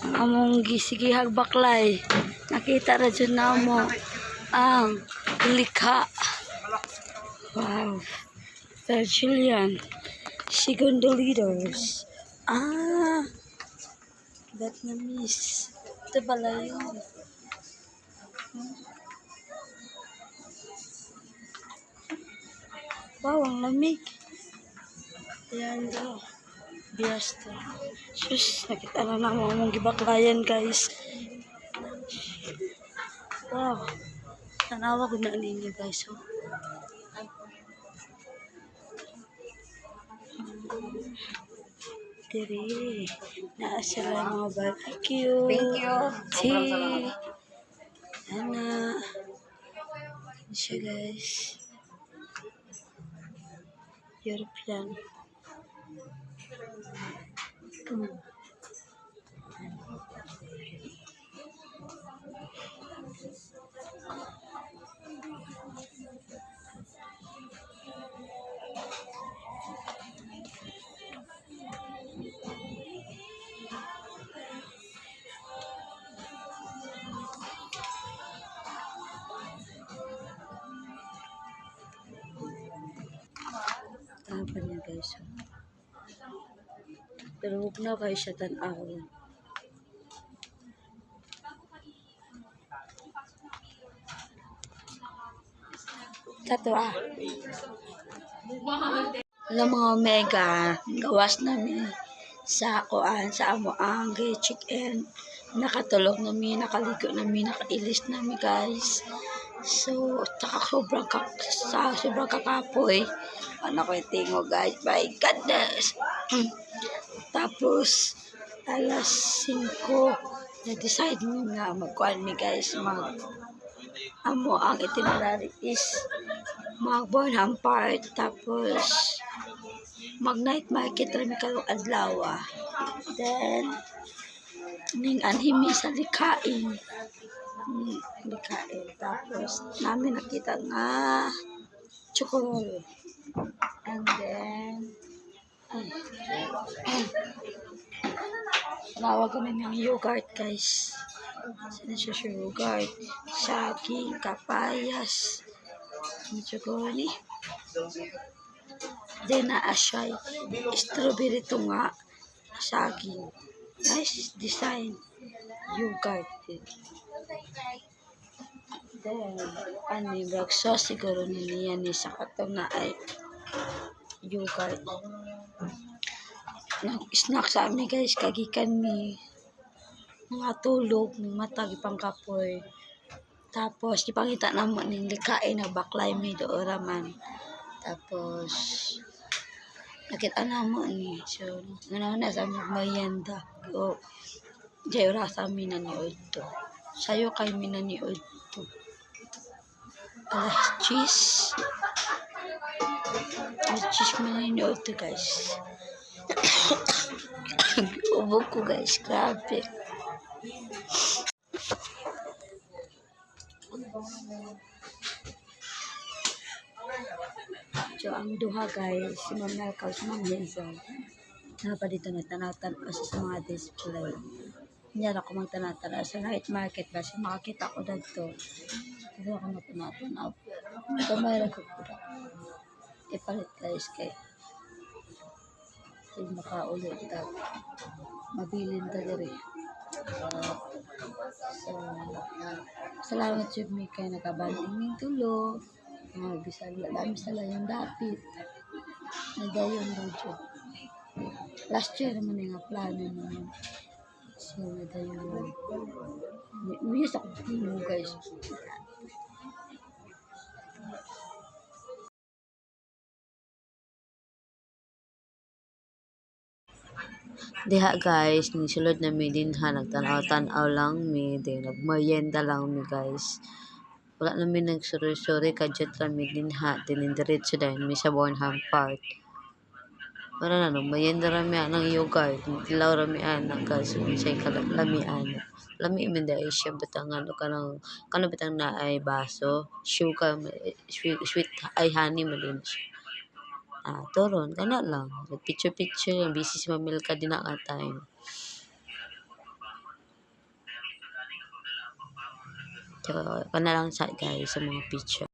Ang among gisigihag baklay. Nakita ra jud namo ang likha. Wow. Virgilian. Segundo leaders. Ah, Vietnamese. Ito pala yun. Wow, ang lamig. Ayan daw. Bias to. Sus, nakita na namo among gibaklayan, guys. Wow. Tanawa ko na ninyo, guys. Oh. Diri. Naa sila mga barbecue. Thank you. Tea. Ana. Yan siya, guys. European. Tama niya, guys. Oh. Pero huwag na kayo siya tan-awon. Tato ah. Hello, mga omega, gawas nami sa kuan sa amo ang chicken. Nakatulog nami, nakaligo nami, nakailis nami, guys. So, tsaka sobrang kakapoy. Ano ko yung tingo, guys? My goodness! Tapos, alas 5, na-decide mi nga magkuan mi, guys, mag amo ang itinerary is mag Bonham Park, tapos mag night market ra mi karong adlaw. Then ning anhi mi sa likain. Likain. Tapos namin nakita nga chocolate. And then ay, tinawag kami ng yogurt, guys. Sino siya siya yogurt? Saging, kapayas. Ano siguro ni? Then naa siya strawberry tunga, saging. Nice design. Yogurt. Then, ani, brag sauce siguro ni niya ni sa katong na ay yogurt. Nag-snack sa ami, guys, kagikan mi mga tulog, ning mata gipangkapoy. Tapos gipangita namo ning likain, nagbaklay mi doon raman. Tapos nakita namo ni, so ngana sa aming merienda. O jay oras mi naniud to. Sayo kay mi naniud to. Alas cheese. Alas cheese man naniud to, guys. Ubo ko, guys, grabe. So ang duha, guys, si Ma'am Melka, si Ma'am Hazel. Na pa dito nagtanaw-tanaw sa mga display. Hindi ako magtanaw-tanaw sa night market ba so makakita ko dito. Dito ako magtanaw-tanaw. Kamay ra ko pud. Ipalit, guys, kay kay makauli ta mabilin ta diri. So, salamat jud mi kay nakabanting ning tulo. Mga bisan dami sa layong dapit. Nadayon ra jud. Last year naman nga plano naman. So, nadayon. Uyos ako tingo, guys. Diha, guys, nisulod na mi dinha, nagtan-aw-tan-aw lang mi, then nagmerienda lang mi, guys. Wala na mi nagsuroy-suroy, kadyot ra mi dinha, then diretso dayon mi sa Bonham Park. Wala na, nagmerienda ra mi anang yogurt, tilaw ra mi ana, guys, unsay lami ana. Lami man diay siya butang ano kanang kano bitang naay baso, sugar sweet, sweet ay honey man din siya. Ah, turon kana lang. Nagpicture-picture, busy si Ma'am Milka dinha nga time. So, kana lang sa, guys, sa mga picture.